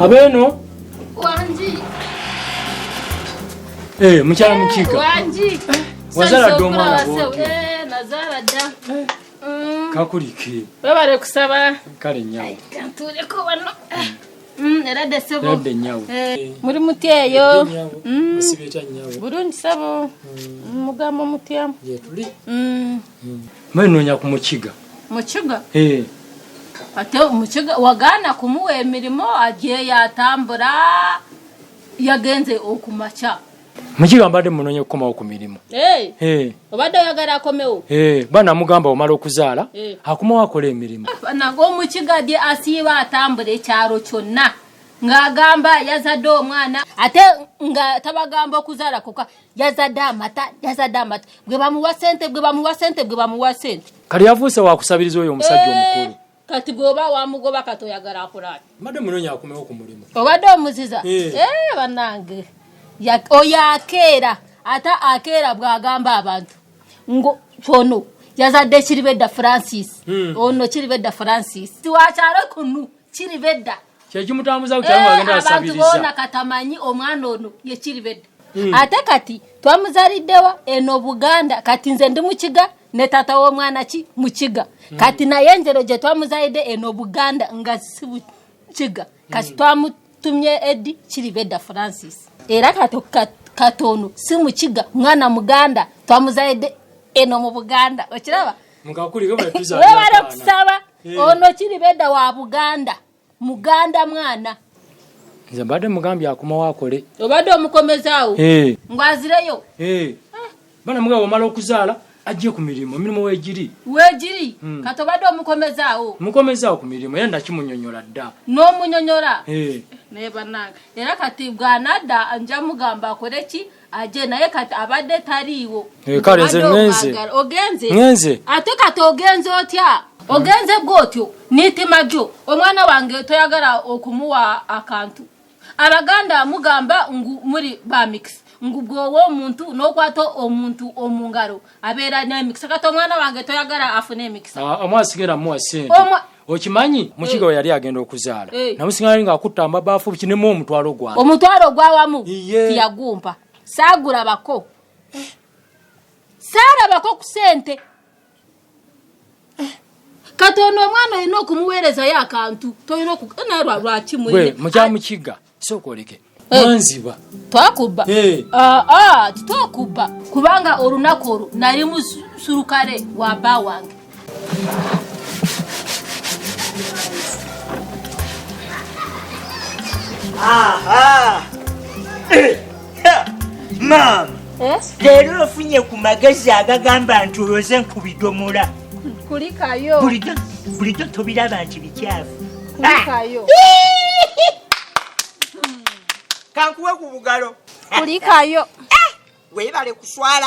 Abeeno. Wangi. Eh, mukyala Mukiga. Wangi. Wazala dda omwana bw'otyo. Eh, nazaala dda. Kakulike. Webale kusaba. Kale nnyabo. Kantuuleko wano. Era dde ssebo. Era dde nnyabo. Muli mutya eyo? Nnyabo. Osibye otya nnyabo? Bulungi ssebo. Mugamba mutya? Gyetuli. Mwe nnoonya ku Mukiga. Mukiga? Eh. Ate Mukiga wagaana kumuwa emirimu ajeyo atambula yagenze okumakya. Mukiga mbadde munoonya okukomawo ku mirimu. Obadde oyagala akomewo? Banamugamba omala okuzaala akomawo akola emirimu. Nange Omukiga dye asiiba atambula ekyalo kyonna ng'agamba yazadde omwana ate nga tabagamba okuzaala kuka yazadde amata, yazadde amata bwe bamuwa ssente, bwe bamuwa ssente, bwe bamuwa ssente. Kati yafuuse wakusabiriza oyo omusajja omukulu. Kati bw'oba wamugoba kati oyagala akulaayo. Mbadde munoonya akomewo ku mulimu. Obadde omuziza? Bannange. Oyo akeera ate akeera bw'agamba abantu ngo ono yazadde Kiribedda Francis. Ono Kiribedda Francis. Tiwakyalo kunu Kiribedda. Kyekimutambuza ku kyalo agenda Abantu asabiriza. boona katamanyi omwana ono ye Kiribedda. Ate kati twamuzaliddewa eno Buganda, kati nze ndi Mukiga ne taata w'omwana ki Mukiga. Kati naye enjero gye twamuzalidde eno Buganda nga si Bukiga. Kati twamutumye Eddy Kiribedda Francis. Era katono si Mukiga, mwana Muganda twamuzalidde eno mu Buganda. Okiraba? Mukakulike bwe tuzaalira Webale abaana. kusaba. Ono Kiribedda wa Buganda. Muganda mwana. Nze mbadde mugambye akomawo akole. Obadde omukomezaawo? Ng'azireyo? Bana mugabo omala okuzaala ajje ku mirimu, emirimu weegiri. Weegiri? Kati obadde omukomezaawo? Mukomezaawo ku mirimu era nakimunyonyola dda. N'omunyonyola? Naye bannange, era kati bw'anadda nja mugamba akole ki? Ajje, naye kati abadde taliiwo. Kale nze Obadde ŋŋenze. omwagala. Ogenze? Ŋŋenze. Ate kati ogenze otya? Ogenze bw'otyo n'ettima gyo. Omwana wange toyagala okumuwa akantu. Abaganda mugamba ngu muli ba mikisa. Ngu bw'owa omuntu n'okwata omuntu omu ngalo abeera n'emikisa. Kati omwana wange toyagala afune emikisa. Omwana sigenda muwa ssente. Okimanyi Mukiga we yali agenda okuzaala. Namusinga nali ng'akutta amabaafu kinemu omutwalo gwange. Omutwalo gwawamu tiyagumpa. Saagulabako. Saalabako ku ssente. Kati ono omwana olina okumuweerezayo akantu. Tolina naye lwaki mwine? Gwe, mukya Mukiga, sooka oleke. Mwanziba. Twakubba. Twakubba. Kubanga olunaku olwo nali musulukale wa bba wange. Aha! Maama, leero ofunye ku magezi agagamba nti oyoze nkubidomola. Kulikayo. Bulijjo tobiraba nti bikyafu. Kulikayo. Kankuwe ku bugalo. Kulikayo. Weebale kuswala.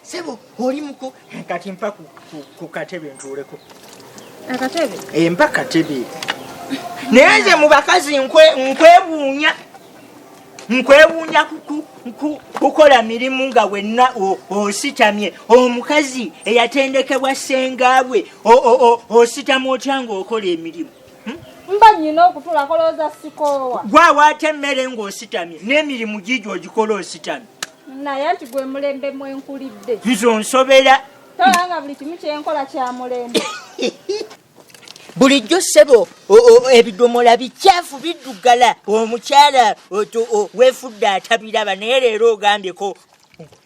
Sebo, oli muku. Kati mpa ku katebe ntuuleko. Akatebe? Mpa katebe. Naye nze mu bakazi nkwewuunya. Nkwewuunya kukola mirimu nga wenna ositamye. Omukazi eyatendekebwa ssengaabwe, ositama otya ng'okola emirimu? Mba nnyina okutuula kolowooza sikoowa. Gwawaata emmere ng'ositamye n'emirimu giigyo ogikola ositamye. Naye anti gwe mulembe mwe nkulidde. Nze onsobera. Tolaba nga buli kimu kye nkola kya mulembe. Bulijjo ssebo, ebidomola bikyafu biddugala. Omukyala weefudde atabiraba naye leero ogambyeko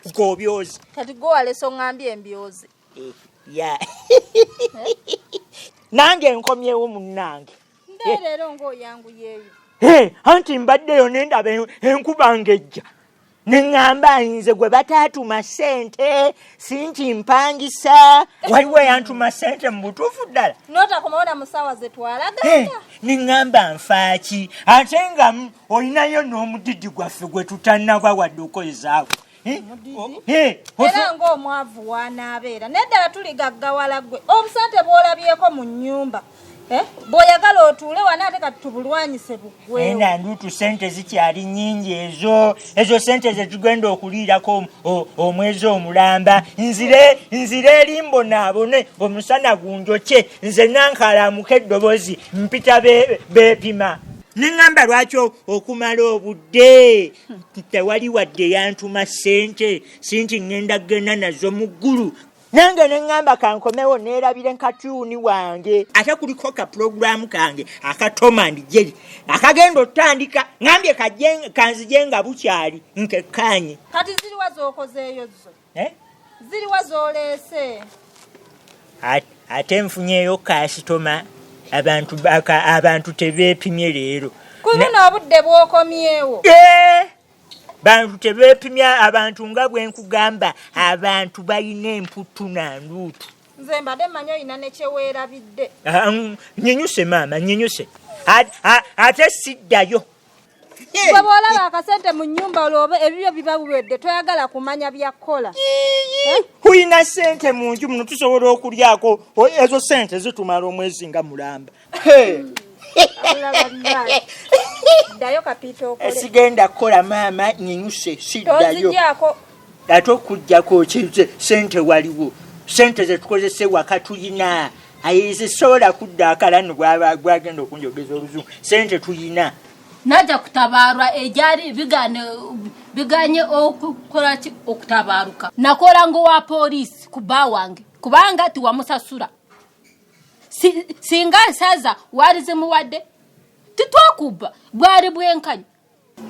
ng'obyoze. Kati gwe walese oŋŋambye embyoze. Ya. Nange nkomyewo munnange. Nde leero ng'oyanguyeeyo. Anti mbaddeyo ne ndaba enkuba ng'ejja. Ne ŋŋamba nze gwe bataatuma ssente, si nti mpangisa. Waliwo eyantuma ssente mu butuufu ddala. N'otakomawo na mu ssaawa ze twalagana. Ne ŋŋamba nfaaki? Ate nga olinayo n'omudidi gwaffe gwe tutannaba wadde okukozesaawo. Omudidi? Era ng'omwavu w'anaabeera. Naye ddala tuligaggawala ggwe. Obusente bw'olabyeko mu nnyumba. Eh? Bw'oyagala otuule wano ate kati tubulwanyise buggwewo. Nandutu sente zikyali nnyingi ezo ezo sente zetugenda okuliirako omwezi omulamba nzire nzire eri mbonaabone omusana gunjokye nze nankalamuka eddoboozi mpita beepima neŋŋamba lwaki okumala obudde tewali wadde yantuma ssente sinti ŋŋenda kugenda nazo mu ggulu nange neŋŋamba kankomewo neerabire nkatyuni wange ate kuliko ka pulogulaamu kange aka Tom and Jerry akagenda otandika ŋambye kanzije nga bukyali nkekkaanye. Kati ziriwa z'okozeeyo zo? Eh? Ziriwa z'oleese? Ate nfunyeeyo kaasitoma abantu tebeepimye leero. Ku buno obudde bw'okomyewo. Eh! Bantu tebeepimya abantu nga bwe nkugamba abantu balina emputtu na nduutu. Nze mbadde mmanyi olina ne kye weerabidde. Ah, nyinyuse maama nyinyuse ate siddayo. Gwe bw'olaba akasente mu nnyumba olwo ebibyo biba biwedde toyagala kumanya bya kukola. Tulina ssente mu nju muno tusobola okulyako ezo ssente zitumala omwezi nga mulamba. Ddayo Kapiita okole. Sigenda kukola maama nyinyuse siddayo. Tonzigyako. Ate okuggyako ki ssente waliwo ssente ze tukozesa ewaka tulina zisobola kudda akalano bwagenda okunjogeza oluzungu ssente tulina. Najja kutabaarwa egyali biganye okukola ki okutabaruka. Nakola ng'owa poliisi ku bba wange kubanga tiwamusasula. Singa nsaza wali zimuwadde titwakuba bwali bwenkanya.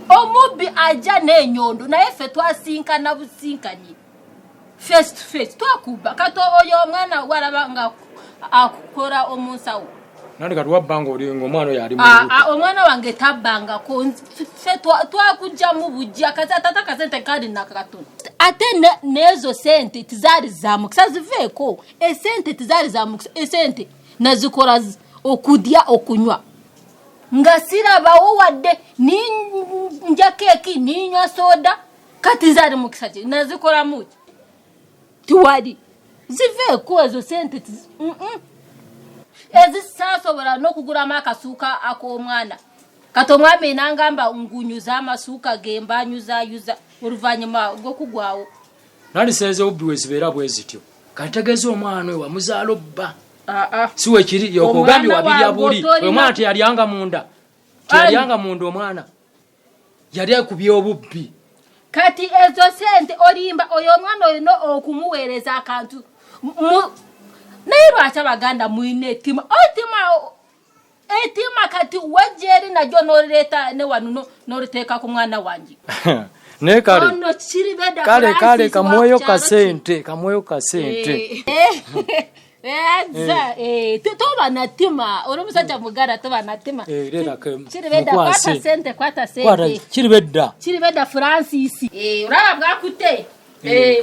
Omubbi ajja n'enyondo naye ffe twasinkana businkanyi face to face twakuba. Kati oyo omwana walaba nga akukola omunsawo. Nandi kati wabbanga oli ng'omwana oyo ali mu lubuto. Omwana wange tabbangako ffe twakugyamu bujja kati atata kasente kali nakatono. Ate n'ezo sente tizaali za mukisa ziveeko. Esente tizaali za mukisa esente nazikola okudya okunywa. Nga sirabawo wadde ninja keeki ninywa soda kati zaali mukisa ki nazikolamu ki tiwali ziveeko ezo sente ezisasobola n'okugulamu akasuuka ak'omwana. Kati omwami nangamba ngunyuza amasuuka ge mbanyuzayuza oluvannyuma gw'okugwawo. Nali senze obubbi we zibeera bwe zityo. Kati tegeeza omwana oyo wamuzaala obba. Si wekiri yokogambye wabirya buli. Omwana teyalyanga munda. Teyalyanga munda omwana. Yali akubye obubbi. Kati ezo sente olimba oyo omwana olina okumuweereza akantu. Naye lwaki Abaganda mulina ettima? Ettima kati wajja eri naryo n'orireeta ne wano n'oriteeka ku mwana wange. Naye kale. Ono kiri beda Kale, kale, Francis kamwoyo wa kukyalo kasente, kamwoyo kasente. Toba na ttima, oli omusajja muganda toba na ttima. Leeta Kiri beda, mukwase. kwata sente, kwata Kwata, sente. kiri bedda. Kiri beda Francis. Olaba bwakutte.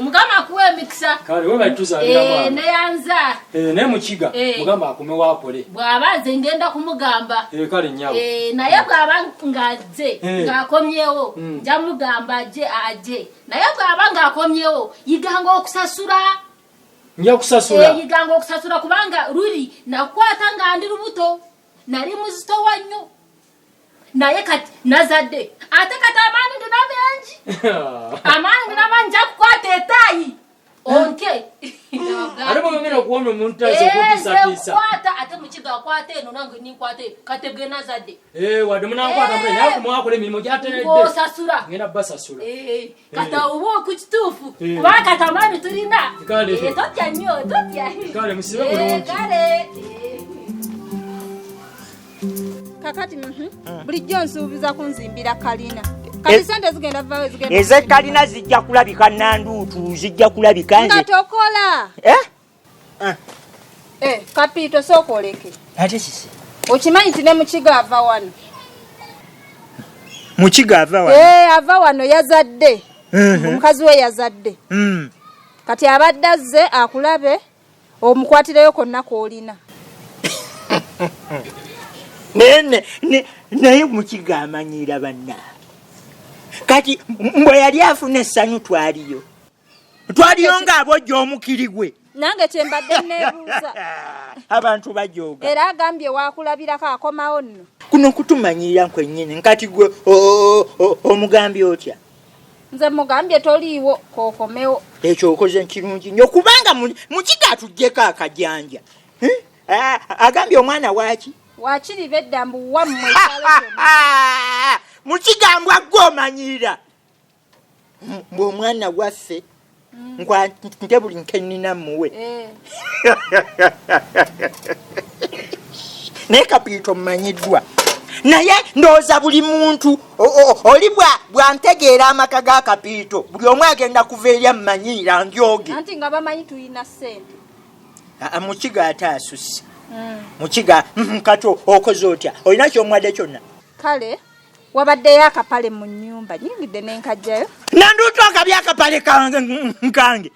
Mukama akuwe emikisa. Kale, we bali tuzaalira mwana. Neyanza. Naye mukiga, mugamba akomewo akole. Bw'aba nze ngenda kumugamba. Kale nnyabo. Naye bw'aba ng'azze, ng'akomyewo, nja mugamba aje, aje. Naye bw'aba ng'akomyewo, yiganga okusasula. Nja kusasula. Yiganga okusasula kubanga luli nakwata nga ndi lubuto, nali muzitowa nnyo. Naye kati nazadde. Ate kati amaanyi ndina mangi. Amaanyi ndina mangi, nja kukwata ettaayi. Onke. Ate bw'ogenda okuwona omuntu ayinza okutiisatiisa. Nkwata, ate mukiga akwata eno nange ninkwata eno. Kati bwe nazadde. Wadde munankwata naye akomawo emirimu gy'ateredde. Ng'osasula. Ngenda basasula. Kati oba ku kituufu. Kubanga kati amaanyi tulina. Kale. Totya nnyo, totya. Kale, musibe bulungi. Kale. Kakati, bulijjo nsuubiza kunzimbira kalina. Kati sente zigenda vaawo, zigenda Eze kalina zijja kulabika Nanduutu, zijja kulabika nze. Nga tokola. Kapiito sooka oleke. Ate kiki? Okimanyi nti ne Mukiga ava wano. Mukiga ava wano? Ava wano yazadde. Omukazi we yazadde. Kati abadde azze akulabe omukwatireyo konna k'olina. Naye Mukiga amanyiira banna. Kati mbwe yali afuna essanyu twaliyo. Twaliyo ng'abojja omukiri gwe. Nange kyembadde neebuuza. Abantu bajooga. Era agambye wakulabirako akomawo nno. Kuno kutumanyirira kwennyini. Nkati gwe omugambye otya? Nze mugambye toliiwo kookomewo. Ekyo okoze kirungi nnyo kubanga Mukiga atuggyeko akajanja. Agambye omwana waaki? Wakiri bedda mbu wammwe ekyalo kyonna. Mukiga mbwa ggwe omanyirira. Mbu omwana waffe. Nte buli nkenina muwe. Naye Kapiito mmanyiddwa. Naye ndowooza buli muntu oli bwantegeera amaka ga Kapiito buli omu agenda kuva eri ammanyira ndyoge. Anti nga bamanyi tulina ssente. Mukiga ate asusse. Mukiga kati okoze otya? Olina ky'omuwadde kyonna? Kale wabaddeyo akapale mu nnyumba nyingidde ne nkajjayo. Nanduutu akabye akapale kange.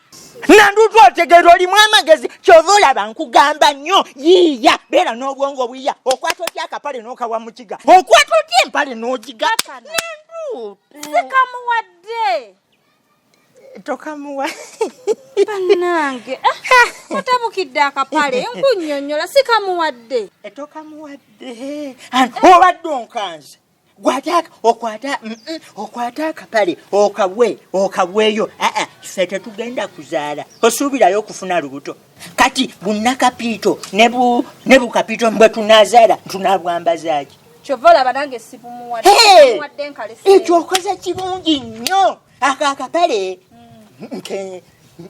Nanduutu otegeera olimu amagezi ky'ova olaba nkugamba nnyo yiiya beera n'obwongo bwiya okwata otya akapale n'okawa Mukiga okwata otya empale n'ogiga. Nanduutu sikamuwadde. Tokamuwa. Bannange otabukidde akapale nkunnyonnyola sikamuwadde. Tokamuwadde. Obadde onkanze. Okwata akapale okawe okaweeyo ffe tetugenda kuzaala osuubirayo okufuna lubuto kati bunnakapiito ne bukapiito bwe tunaazaala tunaabwambazaaki. Kyova olaba nange sibumuwadde. Ekyo okoze kirungi nnyo. Ako akapale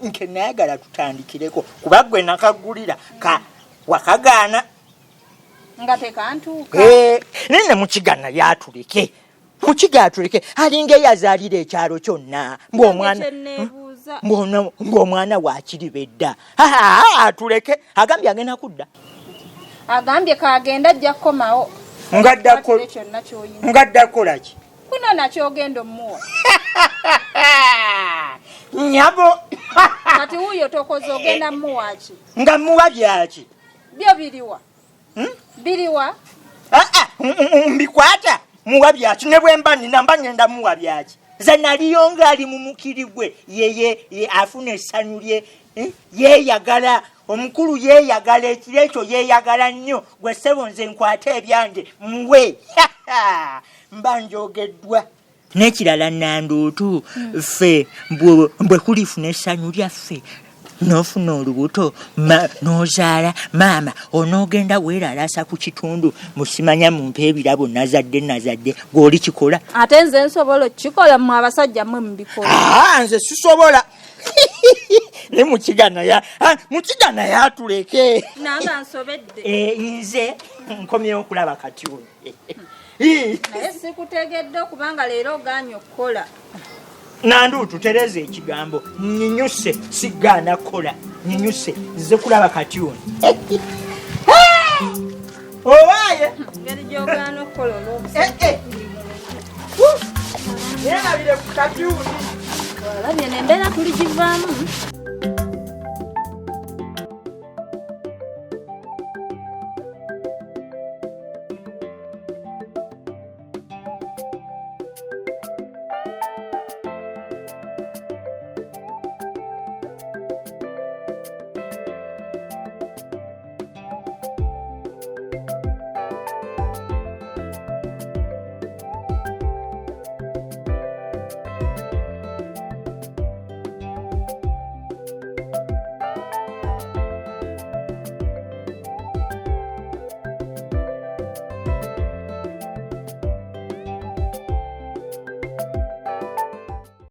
nke naagala tutandikireko kuba gwe nakagulira wakagaana. Nga tekantuuka. Naye ne Mukiga naye atuleke. Mukiga atuleke alinga eyazaalira ekyalo kyonna ng'omwana wakiribedda. Atuleke agambye agenda kudda. Agambye kagenda ajja kukomawo. Ngadda kukola ki? Kuno nakyogenda omuwa. Nnyabo. Kati wuuyo tokoze ogenda muwa ki? Nga muwa byaki? Byo biriwa. Biriwa? Mbikwata muwa byaki ne bwe mba nina mba ngenda muwa byaki. Nze naliyo ng'ali mu mukiri gwe ye afuna essanyu lye yeeyagala omukulu yeeyagala ekiro ekyo yeeyagala nnyo gwe ssebo nze nkwate ebyange muwe. Mba njogeddwa. N'ekirala Nanduutu ffe bwe kulifuna essanyu lyaffe n'ofuna olubuto n'ozaala maama onoogenda weeralasa ku kitundu musimanya mumpe ebirabo nazadde nazadde gw'oli kikola. Ate nze nsobola okukikola mmwe abasajja mmwe mubikola. Nze sisobola. Naye Mukiga naye atuleke. Nange nsobedde. Nze nkomyewo okulaba kati ono. Naye sikutegedde okubanga leero ogaanye okukola. Nanduutu tereza ekigambo nyinyuse sigaana kukola nyinyuse nze kulaba kati ono. Owaaye engeri gy'ogaana okukola olw'obusente. Neerabire ku kati ono. Olabye n'embeera tuligivaamu.